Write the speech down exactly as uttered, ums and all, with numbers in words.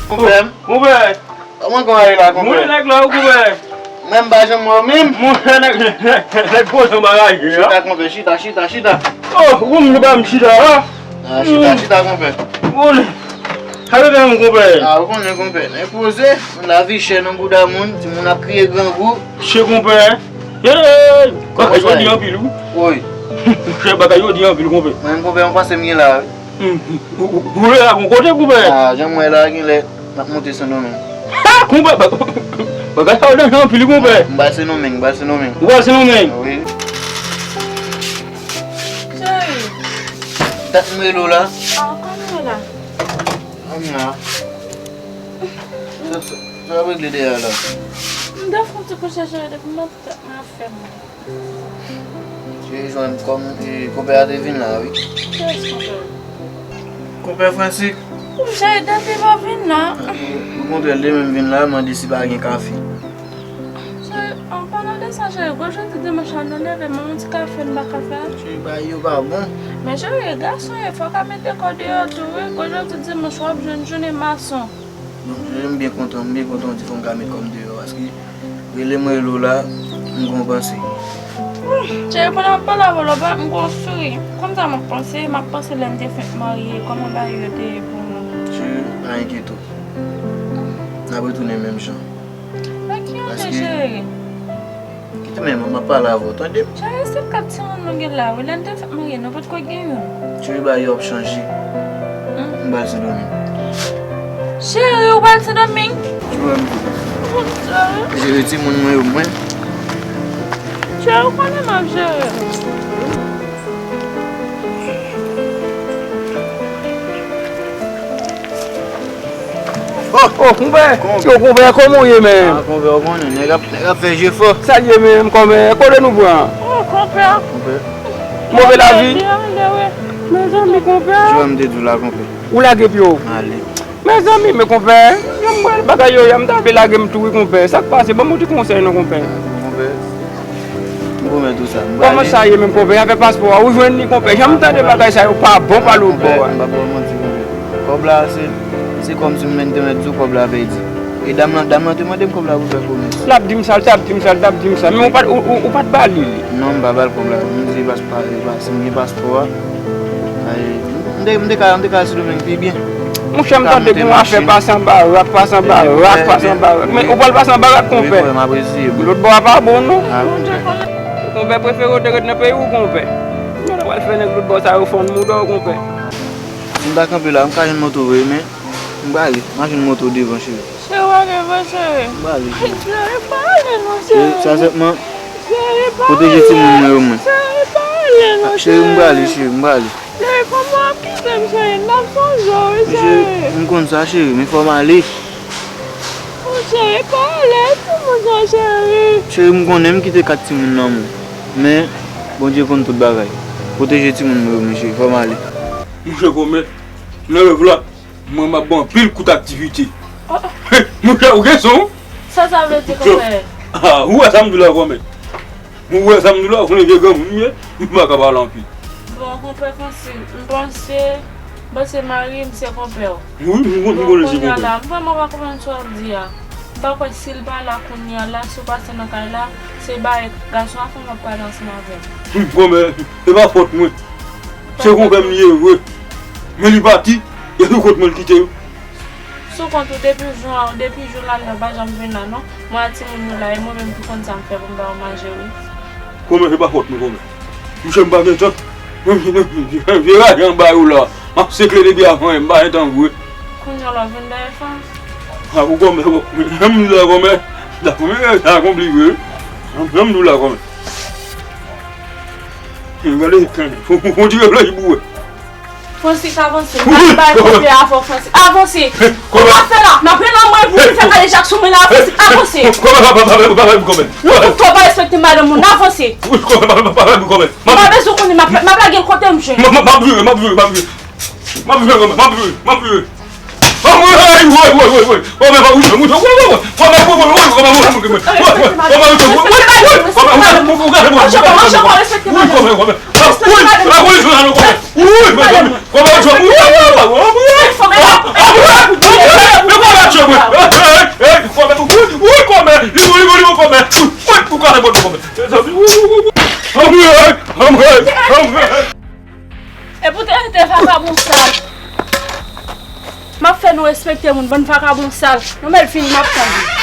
Konpè m. Konpè. Kòman kòman ye la, konpè? Mwen nèg la, wi, konpè. Mwen m pa janm wè w menm. Monchè, nèg, nèg, nèg, nèg poze yon bagay, a. Chita, konpè, chita, chita, chita. Oh, ou menm ki ba m chita, a? Ah, chita, chita, konpè. Bon, sa yo te menm, konpè. Ah, ou konnen, konpè. Nèg poze, lavi chè nan bouda moun, timoun ap kriye grangou. Chè, konpè. Hey, bagay yo di anpil, wi. Wi. Chè, bagay yo di anpil, konpè. Mwen, konpè, mwen panse m gen la, wi. Hmm, ou, ou, ou leve ak yon kote, konpè? Ah, jan m wè la, genlè, n ap monte Sendomeng. Ha! Konpè, ba-, bagay sa yo danje anpil, konpè. M ba Sendomeng, m ba Sendomeng. Ou ba Sendomeng? Wi. Cheri. Dat m rele w la. Ah, kòman w la? Ann la. Sa, sa, sa w ap regle dèyè a la? M te fè yon ti kouche, cheri, depi maten tèt mwen ap fè m mal. Cheri, jwenn kòm, e, konpè a te vin la, wi. Kiyès konpè? Konpè Francis. Cheri, dat li pa vin la. Okontrè, li menm vin la, mande si pa gen kafe. Cheri, an palan de sa, cheri, gwo jodi dimanch la, nou leve, men yon ti kafe n pa ka fè? Cheri, bagay yo pa bon. Men cheri, gason ye, fò w ka mete kò deyò tou, wi. Gwo jodi dimanch, w ap jwenn jounen mason. Bon, m byen kontan, m byen kontan w di fò m ka met kò m deyò, paske rele m rele w la, m gon panse. Cheri, pandan m ap pale avè w la, m gon souri. Kòm sa m ap panse, m ap panse lè n te fenk marye, kòman bagay yo te ye pou nou. Cheri, pa enkyete w. N ap retounen menm jan. Nan ki yon jan, cheri? Kite men, m ap pale avè w, tande m? Cheri, se kat timoun nou gen la, wi. Lè n te fèk marye, nou potko gen youn. Cheri, bagay yo ap chanje. Hmm? M pral Sendomeng. Cheri, ou pral Sendomeng? Wi, m. Mon Dieu. Jere timoun mwen yo, mwen. Cheri, ou konnen m ap jere. Oh, oh, konpè. Yo, konpè, kòman w ye, menm? Ah, konpè, ou konnen, nèg ap, nèg ap fè jefò. Sa l ye, menm, kòmè? Kote nou pran? Oh, konpè. Konpè. Move lavi. Mezanmi, konpè. Jan m te di w la, konpè. Ou lage pye w. Ale. Mezanmi, men konpè, jan m wè bagay yo ye a, m ta vle lage m tou, wi, konpè. Sa k pase? Ban m yon ti konsèy, non, konpè. Konpè. M pwomèt ou sa. M prale. Kòman sa ye menm, konpè? Afè paspò a, ou jwenn li, konpè? Jan m tande bagay sa yo pa bon pa lòt bò a. Konpè, m p ap ba w manti, konpè. Kòb la, se, se kòmsi m menm te mèt di w kòb la pèdi. E dam lan, dam lan te mande m kòb la pou fè komès. L ap di m sa, l t ap di m sa, l t ap di m sa. Men ou pa t, ou, ou, ou pa t ba li li. Non, m pa ba l kòb la. M di paspò a, si m gen paspò a, ay, m te, m te ka, m te ka al Sendomeng pi byen. Monchè, m tande gen yon afè pase anba rak, pase anba rak, pase anba rak. Men ou pral pase anba rak, konpè. Wi, konpè, m ap eseye. Lòt bò a pa bon, non. Ah, konpè. Konpè prefere w te ret nan peyi w, konpè. Ou pral fè nèg lòt bò sa yo fann mouda w, konpè. M ta kanpe la, m ka jwenn moto vre, men m prale. M a jwenn moto devan, cheri. Cheri, w a devan, cheri. M prale, cheri. Cheri, pa ale non, cheri. Cheri, sensèman, pwoteje timoun mwen yo, mwen. Cheri, pa ale non, cheri. Cheri, m prale, cheri, m prale. Cheri, kòman w ap kite m, cheri? M t ap sonje w, wi, cheri. M konn sa, cheri, men fò m ale. Mon cheri, pa ale, timoun sa, cheri. Cheri, m konnen m kite kat timoun nan men w. Men, Bondye konn tout bagay. Pwoteje timoun mwen yo, men cheri, fò m ale. Monchè, kòmè, nan rèv la, mwen m ap ba w anpil kout aktivite. Oh. Monchè, ou gen son? Sa sa vle di, konpè? Ah, ou wè sa m di la, kòmè? Ou wè sa m di la, ou konnen vye granmoun m ye, m pa ka pale anpil. Bon, konpè Francis, m panse, bon, se mari m, se konpè w. Wi, m konn, m konnen se konpè. Bon, kounye a la, m vrèman pa konprann sa w ap di a. M pa kwè si l pa la kounye a la, si w pase nan kay la, se bay gason a fè m ap pale ansanm avè l. Konpè, e pa fòt mwen. Se konpè m li ye vre. Men li pati, epi kot mwen l kite yo. Sou kont ou, depi jou a, depi jou l al la, ou pa janm vin la, non. Mwen ak timoun nou la, e mwen menm ki konn sa m fè pou m ba w manje, wi. Kòmè, se pa fòt mwen, kòmè. Monchè, m pa gen tan. Vye raje anba yo la. M ap sekle depi avan yè, m pa gen tan vre. Kounye a la, w vin dèyè fanm. A, ou kòmè, bon, janm di la, kòmè. Sa konplike, wi. Janm di la, kòmè. Gade, fò, fò, fò, ti reflechi pou wè. Francis, avanse. M ap bay kote a avè w, Francis. Avanse. Kòmè. Ou pa fè la. M ap rele anmwey pou ou fè kale jak sou mwen la, Francis. Avanse. Kòmè, pa, pa, pa, pa, pa, kòmè. Nou tout twa pa respekte madanm moun. Avanse. Wi, kòmè, pa, pa, pa, pa, kòmè. M pa bezwen konnen, m ap, m ap lage l kote m jwenn. M ap, m ap vire, m ap vire, m ap vire. M ap vire, kòmè, m ap vire, m ap vire. Anmwey, woy, woy, woy, woy. Kòmè, pa, woy, woy, woy. Respekte madanm. Respekte madanm. Respekte madanm. Respekte madanm. Respekte madanm. Respekte madanm. Respekte madanm. Respekte madanm. Respekte madanm. Respekte madanm. Hey, hey, hey, kòmè, wi, wi, kòmè, li bon, li bon, li bon, kòmè, wi, wi, ou ka repòte kòmè. Mezanmi, wi, wi, wi, wi. Anmwey, anmwey, anmwey. E pou te rete vakabon sal. M ap fè nou respekte moun, bann vakabon sal. Yon bèl fini, m ap tann.